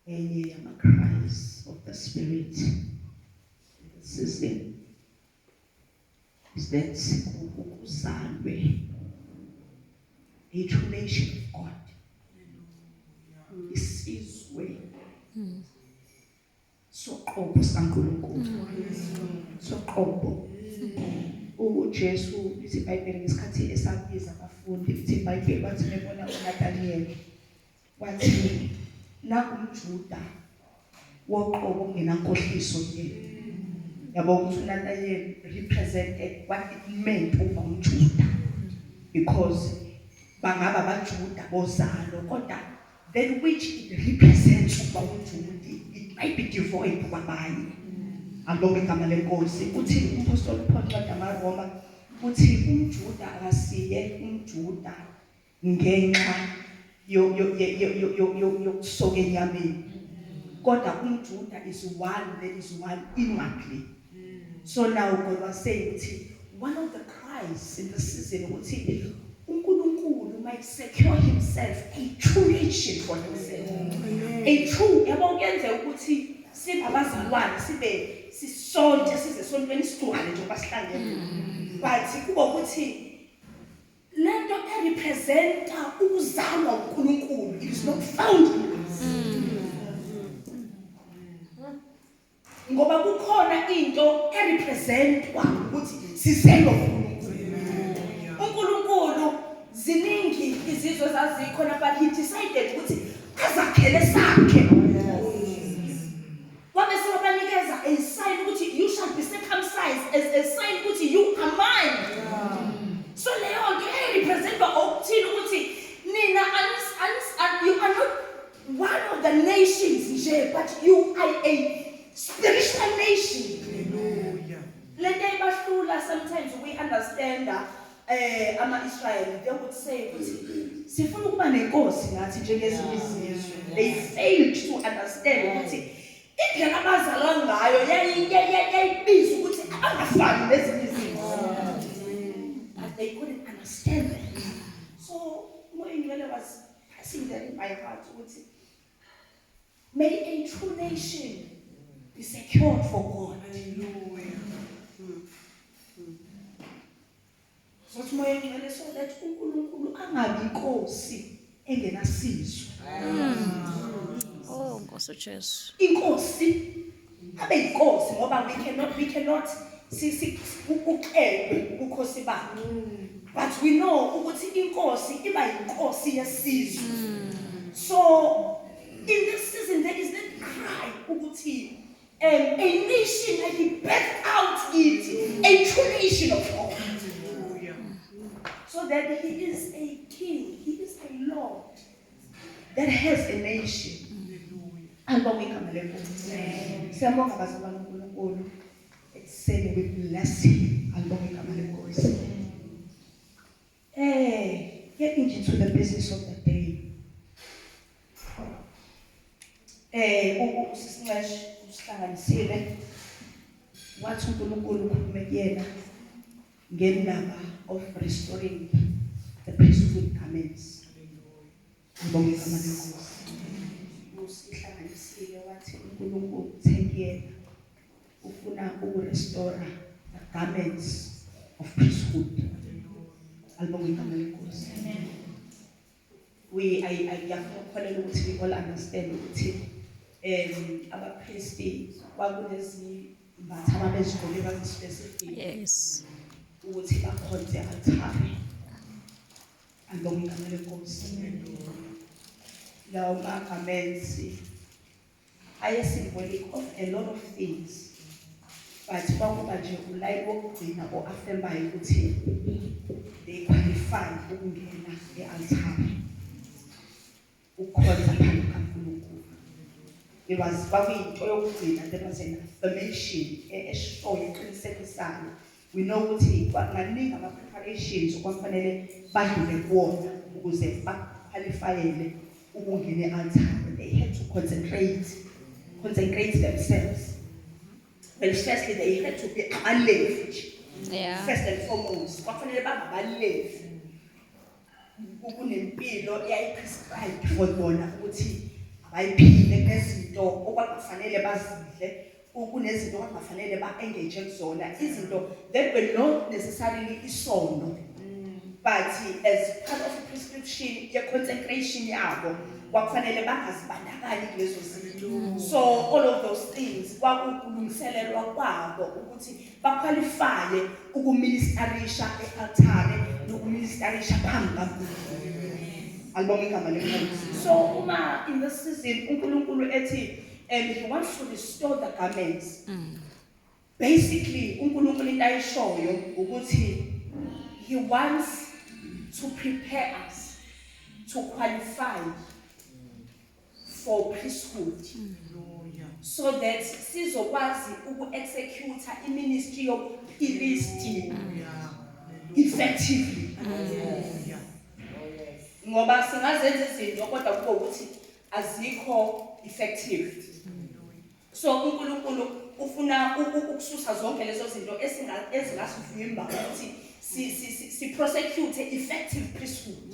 Enye yama-cries of the spirit in the season is that kuzalwe a true nation of God, isizwe soqobo sikaNkulunkulu, soqobo. UJesu, lithi iBhayibheli, ngesikhathi esabiza abafundi, lithi iBhayibheli bathi bebona uNathaniel, wathi, "NakumJuda woqobo ongenankohliso kuyena." Yabo ukuthi uNathaniel represented what it meant ukuba umJuda, because bangaba abaJuda bozalo, kodwa that which it represents ukuba umJuda, it might be devoid kwabanye. Alibonge igama leNkosi. Uthi umpostoli Paul, incwadi yamaRoma, uthi umJuda akasiye umJuda ngenxa yokusoka enyameni, kodwa umJuda is one that is one inwardly. So now God was saying ukuthi one of the cries in the season ukuthi uNkulunkulu might secure himself a true nation for himself, a true, yabo, kuyenzeka ukuthi sibe abazalwane, sibe sisonke, size sontweni, sigcwale njengoba sihlangene, but kuba ukuthi lento erepresenta ukuzalwa uNkulunkulu, it is not found in us, ngoba kukhona into erepresentwa ukuthi sizelwe uNkulunkulu. UNkulunkulu, ziningi izizwe zazikhona, but he decided ukuthi azakhele sakhe, wabe sewabanikeza a sign ukuthi you shall be circumcised as a sign ukuthi you are mine. So leyo nto yayirepresentwa okuthini ukuthi nina you are not one of the nations nje, but you are a spiritual nation. Lento ayibahlula sometimes we understand ama-Israel, they would say ukuthi sifuna ukuba nenkosi nathi njengezinye izizwe. They failed to understand ukuthi indlela abazalwa ngayo yayibiza ukuthi abangafani nezinye izizwe, but they couldn't understand that. So uMoya Ngcwele was pressing that in my heart ukuthi may a true nation be secured for God. Sothi uMoya Ngcwele, so that uNkulunkulu angabi inkosi engenasizwe. Oh, Nkosi Jesu. Inkosi abe inkosi, ngoba we cannot si uxelwe ubukhosi bakhe, but we know ukuthi inkosi iba inkosi yesizwe. So in this season there is that cry ukuthi a nation that he birthed out it, a true nation of God, so that he is a king, he is a lord that has a nation. Alibonge igama leNkosi. Siyabonga, bazalwane, uNkulunkulu ekuseni. We bless him. Alibonge igama leNkosi. Getting into the business of the day, usisincesh usihlanganisile, wathi uNkulunkulu ukhulume kuyena ngendaba of restoring the priesthood garments. Ngibonge igama leNkosi. Usihlanganisile, wathi uNkulunkulu uthe kuyena ufuna ukurestore the garments of priesthood. Alibonge igama leNkosi. We I ngiyakholelwa ukuthi we all understand ukuthi abapristi kwakunezimbatho ababezigqoke bazi-specific ukuthi bakhonze altare. Alibonge igama leNkosi. Lawo ma-garments aye-symbolic of a lot of things, but kwakuba nje ulayini wokugcina o-affirmayo ukuthi they qualify ukungena e-altare ukukhonza phambi kukaNkulunkulu. It was kwakuyinto yokugcina. There was an affirmation eshoyo, eqinisekisayo. We know ukuthi maningi ama-preparations okwakufanele badlule kuwona ukuze baqualifyele ukungena e-altare. They had to concentrate themselves. Well, firstly they had to be abaLevi nje. First and foremost kwakufanele babe abaLevi. Kunempilo eyayi-prescribed for bona ukuthi bayiphile. Kunezinto okwakungafanele bazidle, kunezinto okwakungafanele ba-engage kuzona, izinto that were not necessarily isono, but as part of prescription ye-consecration yabo, kwakufanele bangazibandakanyi kulezo zinto. So all of those things kwakukulungiselelwa kwabo ukuthi baqualifye ukuministerisha e-altare nokuministerisha phambi kaNkulunkulu. Alibonge igama leNkosi. So uma in this season uNkulunkulu ethi he wants to restore the garments, basically uNkulunkulu into ayishoyo ukuthi he wants to prepare us to qualify for priesthood so that sizokwazi uku-execute i-ministry yobupristi effectively, ngoba singazenza izinto kodwa kube ukuthi azikho effective. So uNkulunkulu ufuna ukususa zonke lezo zinto ezingasivimba ukuthi si prosecute effective priesthood.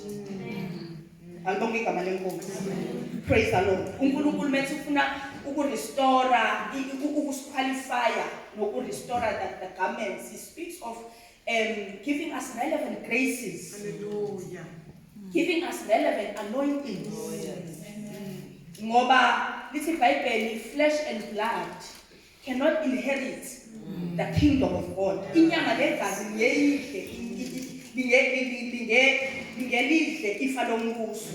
Alibonge igama leNkosi. Praise the Lord. UNkulunkulu methi ufuna ukurestore, ukusiqualifya nokurestore the garments, he speaks of giving us relevant graces, Hallelujah. giving us relevant anointings, ngoba lithi iBhayibheli, "Flesh and blood cannot inherit the kingdom of God." Inyama negazi ngeyidle lingelidle ifa lombuso.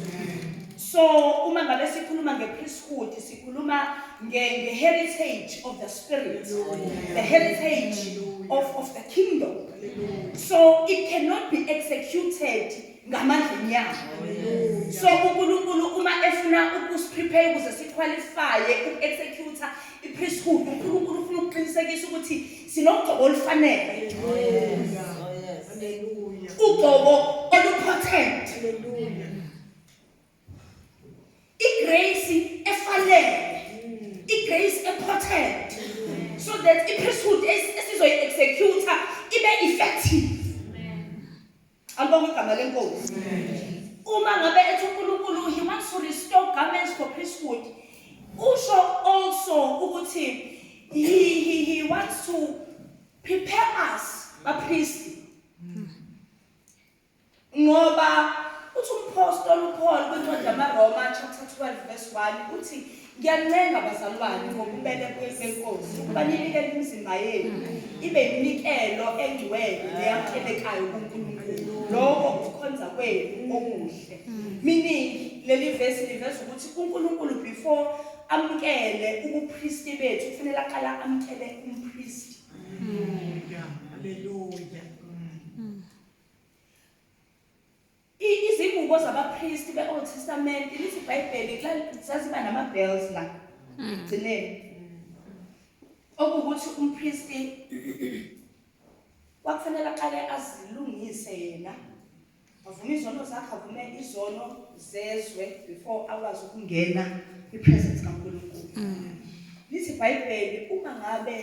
So uma ngabe sikhuluma ngepriesthood, sikhuluma nge-heritage of the spirit, the heritage of the kingdom. So it cannot be executed ngamandla enyama. So uNkulunkulu uma efuna ukusiprepare ukuze siqualifye uku-execute i-priesthood, uNkulunkulu ufuna ukuqinisekisa ukuthi sinogcobo olufanele, Hallelujah. ugcobo olupotent, Hallelujah. igrace efanele, igrace epotent, so that i-priesthood esizoyi-execute ibe effective. Alibonge igama leNkosi. Uma ngabe ethi uNkulunkulu he wants to restore garments for priesthood, usho also ukuthi he wants to prepare us bapristi, ngoba uthi umpostoli uPaul kwincwadi yamaRoma chapter 12 verse 1, uthi, "Ngiyancenga bazalwane ngobubele beNkosi ukuba ninikele imizimba yenu ibe iminikelo engcwele neyamukelekayo kuNkulunkulu, lokho ukukhonza kwenu okuhle." Meaning leli verse liveza ukuthi uNkulunkulu before amukele ubupristi bethu, kufanele aqala amukele umpristi. Hallelujah. Hallelujah. Izingubo zabapristi be-Old Testament, lithi iBhayibheli, zaziba nama-bells la ekugcineni, okuwukuthi umpristi kwakufanele aqale azilungise yena, avume izono zakhe, avume izono zezwe before akwazi ukungena kwi-presence kaNkulunkulu. Lithi iBhayibheli uma ngabe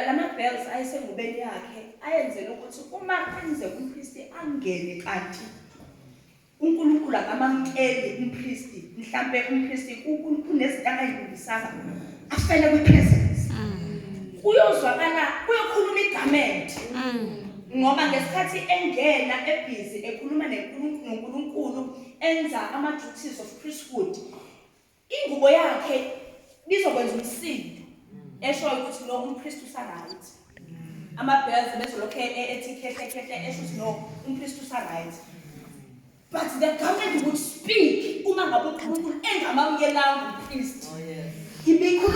lama bells ayesengubeni yakhe ayenzela ukuthi uma kwenzeka umpristi angene kanti uNkulunkulu akamamkeli umpristi, mhlambe umpristi kunezinto angayilungisanga, afele kwi-presence, kuyozwakala, kuyokhuluma igarment, ngoba ngesikhathi engena ebhizi ekhuluma noNkulunkulu, enza ama-duties of priesthood, ingubo yakhe bizokwenza umsindo eshoyo ukuthi no, umpristi usa-right. Ama-bells bezolokhu ethi khehle khehle, esho ukuthi no, umpristi usa-right. But the garment would speak uma ngabe uNkulunkulu engamamukelanga umpristi. Ibikhuluma.